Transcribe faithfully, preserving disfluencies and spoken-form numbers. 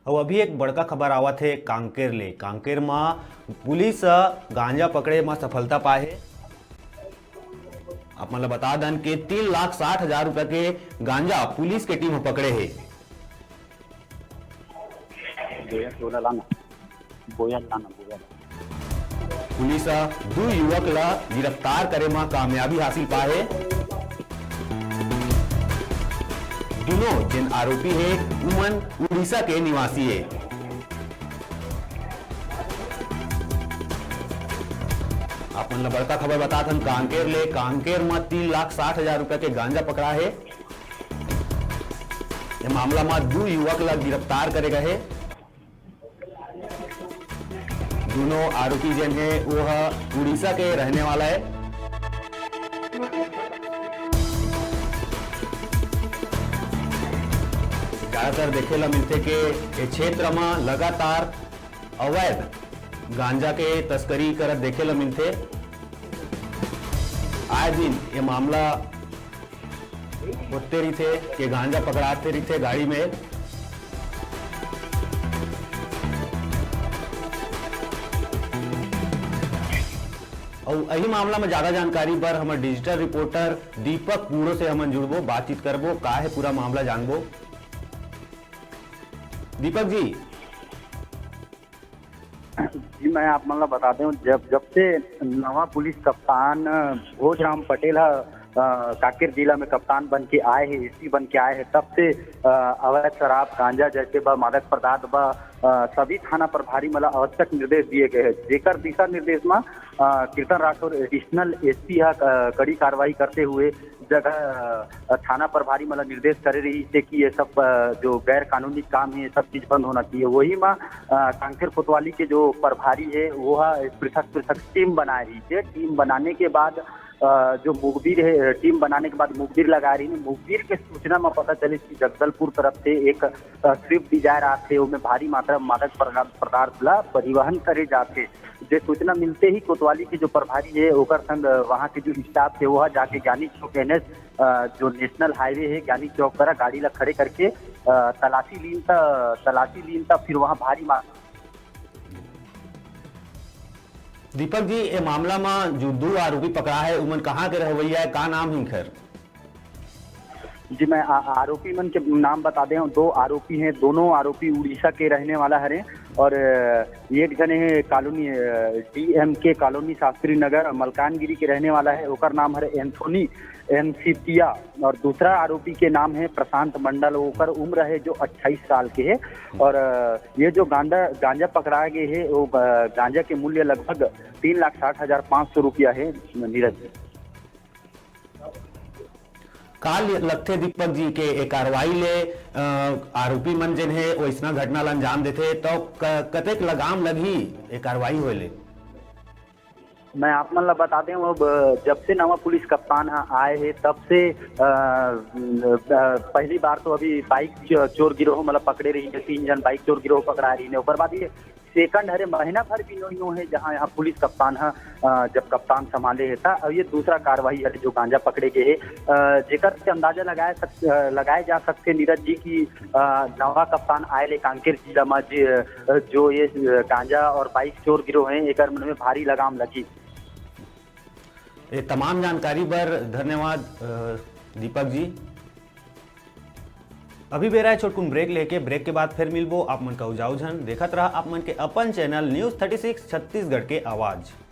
अउ अभी एक बड़का खबर आवत हे कांकेर ले। कांकेर म पुलिस ह गांजा पकड़े म सफलता पाए हे। आप मन ल बता दन के तीन लाख साठ हजार रुपया के गांजा पुलिस के टीम ह पकड़े हे। बोया टोला लाना, बोया लाना, बोया। पुलिस ह दू युवक ल गिरफ्तार करे म कामयाबी हासिल पाए हे। दुनों जेन आरोपी हे, उमन उड़ीसा के निवासी हे। आप मन ल बड़का खबर बतात हन कांकेर ले। कांकेर म तीन लाख साठ हजार रुपया के गांजा पकड़ा हे। ये मामला म दू युवक ल गिरफ्तार करे गए हे। दुनों आरोपी जेन हे, वो ह उड़ीसा के रहने वाला हे। ज्यादातर देखे ला मिलथे के ये क्षेत्र म लगातार अवैध गांजा के तस्करी करत देखे ला मिलथे। आए दिन ये मामला होते रहिथे के गांजा पकड़ाते रहिथे गाड़ी में। अउ यही मामला में ज्यादा जानकारी बर हमर डिजिटल रिपोर्टर दीपक कूड़ो से हमन जुड़बो, बातचीत करबो, का हे पूरा मामला जानबो। दीपक जी। जी, मैं आप मन ला बता दें, जब, जब से नवा पुलिस कप्तान भोजराम पटेल ह, अ, कांकेर जिला में कप्तान बन के आए हे, एसपी बन के आए हे, तब से, अ, अवैध शराब, गांजा जैसे बा, मादक पदार्थ बा, अ, सभी थाना प्रभारी मन ला आवश्यक निर्देश दिए गए हे, जेकर दिशा निर्देश म, अ, कीर्तन राठौर एडिशनल एसपी ह, अ, कड़ी कार्रवाई करते हुए जगह, अ, थाना प्रभारी मन ला निर्देश करे रहिस हे कि ये सब, अ, जो गैर कानूनी काम हे, ये सब चीज बंद होना चाहिए। वही म, अ, कांकेर कोतवाली के जो प्रभारी हे, वो ह पृथक पृथक टीम बनाए रहिस हे। टीम बनाने के बाद, अ, जो मुखबिर हे, टीम बनाने के बाद मुखबिर लगाए रहिस हे। मुखबिर के सूचना म पता चलिस कि जगदलपुर तरफ से एक, अ, स्विफ्ट डिजायर आथे, ओमे भारी मात्रा म मादक पदार्थ, पदार्थ ला परिवहन करे जाथे। जे सूचना मिलते ही कोतवाली के जो प्रभारी हे, ओकर संग वहां के जो स्टाफ हे, वो ह जाके ज्ञानी चौक एनएस, अ, जो नेशनल हाईवे हे, ज्ञानी चौक करा गाड़ी ला खड़े करके, अ, तलाशी लीन त, तलाशी लीन त फिर वहां भारी मार दीपक जी, ये मामला में जो दो आरोपी पकड़ा है, उमन कहाँ के रहवैया है, का नाम है इनकर? जी, मैं आ-, आरोपी मन के नाम बता दे हूँ। दो आरोपी हैं, दोनों आरोपी उड़ीसा के रहने वाला हरे और, अ, एक जने है कॉलोनी, अ, डीएमके कॉलोनी शास्त्री नगर मलकानगिरी के रहने वाला है, ओकर नाम हरे एंथोनी एनसीपिया और दूसरा आरोपी के नाम है प्रशांत मंडल, ओकर उम्र है जो अट्ठाईस साल के है और, अ, ये जो गांजा, गांजा पकड़ा गए है, वो, अ, गांजा के मूल्य लगभग तीन लाख साठ हजार पाँच सौ रुपया है, नीरज। का ल-, लगथे दीपक जी के ए कार्रवाई ले, अ, आरोपी मन जेन हे, वैसना घटना ल अंजाम देथे, तो क-, कतेक लगाम लगही ए कार्रवाई होए ले? मैं आप मन ला बता दें, अब जब से नवा पुलिस कप्तान ह आए हे, तब से, अ, अ, पहली बार तो अभी बाइक च-, चोर गिरोह मतलब पकड़े रही है, तीन जन बाइक चोर गिरोह पकड़ा रही है। ओकर बाद ये सेकंड हरे महीना भर भी नोई नो है, जहां यहाँ पुलिस कप्तान ह, अ, जब कप्तान संभाले हे, था अब ये दूसरा कार्रवाई हरे जो गांजा पकड़े गए है, अ, जेकर से अंदाजा लगाए सक-, अ, लगाए जा सकते नीरज जी की, अ, नवा कप्तान आए ले कांकेर जिला में जे, अ, जो ये, अ, गांजा और बाइक चोर गिरोह हैं, एकर मन में भारी लगाम लगी। ये तमाम जानकारी बर धन्यवाद, अ, दीपक जी। अभी बेरा है छोटकुन ब्रेक लेके, ब्रेक के बाद फिर मिलबो। आप मन का उजाऊ झन देखत रहा आप मन के अपन channel news thirty six Chhattisgarh के आवाज़।